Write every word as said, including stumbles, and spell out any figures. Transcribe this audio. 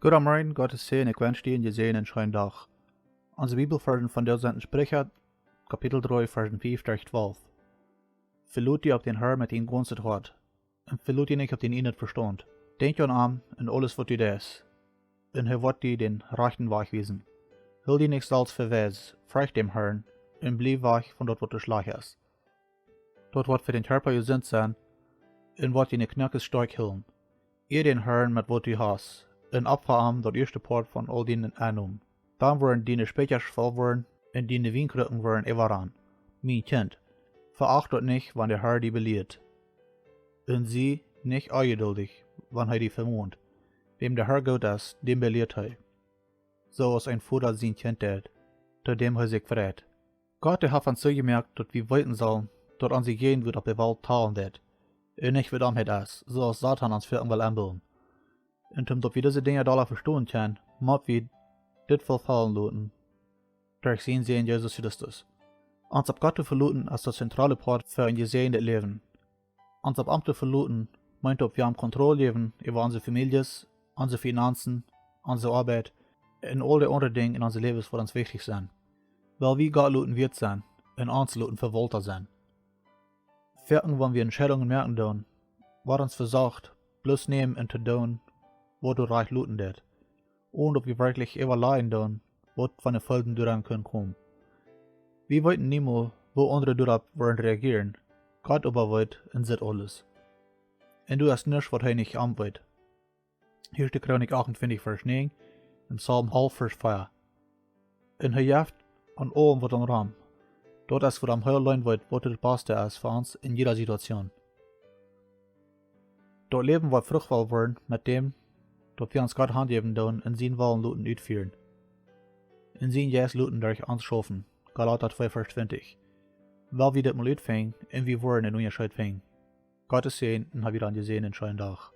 Goodemorjen, Gott sien Säajen, ekj wensch die een jesäajenden scheenen Dach. Onse Bibelvarsch vondoag sent en Spricha, Kapitel dree, Varsch fief bat twalf. Veloot die opp dän Herrn met dien gaunzet Hoat, un veloot die nich opp dien ieejnet Vestaunt. Denkj aun am en aules waut du deist, un hee woat die dän rajchten Wajch wiesen. Hool die nich selfst fa weis, fercht dän Herrn, un bliew wajch von daut waut schlajcht es. Daut woat fa dän Kjarpa jesunt sennen, un woat diene Knoakes stoakj hoolen. Ea dän Herrn met waut du hast, un opfa am daut ieeschte Poat von aul dienen Ennom. Dan woaren diene Spikjasch voll woaren, un diene Wienkrucken woaren äwarannen. Mien Kjint, veacht daut nich, wan de Herr die belieet. Un sie nich onjeduldich, wan hee die vemont. Wäm de Herr goot es, däm belieet hee, soo aus een Voda sien Kjint deit, to däm hee sikj freit. Gott, dee haft ons soo jemoakt, daut wie weeten sellen, daut onse Jäajenwuat opp de Welt talen deit, un nich Vedomheit es, soo aus Soton ons foaken well enbillen. Un om daut wie dise Dinja dolla vestonen kjennen, mott wie dit Vefoll veloten derch sienen Sän Jesus Christus. Ons opp Gott to veloten es daut zentrale Poat fa een jesäajendet Läwen. Ons opp am to veloten meent, daut wie am Kontroll jäwen äwa onse Famieljes, onse Finanzen, onse Oabeit un aul de aundre Dinja en onse Läwes, waut ons wichtich sent. Well wie Gott loten Wieet sennen un ons loten Vewaulta sennen. Foaken, wan wie Entscheidungen moaken doonen, woat ons vesocht, bloos nämen un to doonen, waut doa rajcht loten deit, onen daut wie werkjlich äwalajen doonen, waut fa Foljen doaraun kjennen komen. Wie weeten niemols, woo aundre doaropp woaren reagieren. Gott oba weet un sitt aules. Un doa es nuscht, waut hee nich aunweet. Ieeschte Chronik achtuntwintich, Varsch näajen, un Psalm alf, Varsch vea. Un hee jeft aun aulem waut aun Rom. Daut es wuarom hee auleen weet, waut daut baste es fa ons en jieda Situation. Daut Läwen woat fruchtvoll woaren met däm, daut wie ons Gott hanjäwen doonen un sienen Wellen loten utfieren, un sienen Jeist loten derch ons schaufen. Galata twee, Varsch twintich. Well wie dit mol utfinjen, un wie woaren een Unjascheet finjen. Gott sien Säajen un hab wada een jesäajenden scheenen Dach.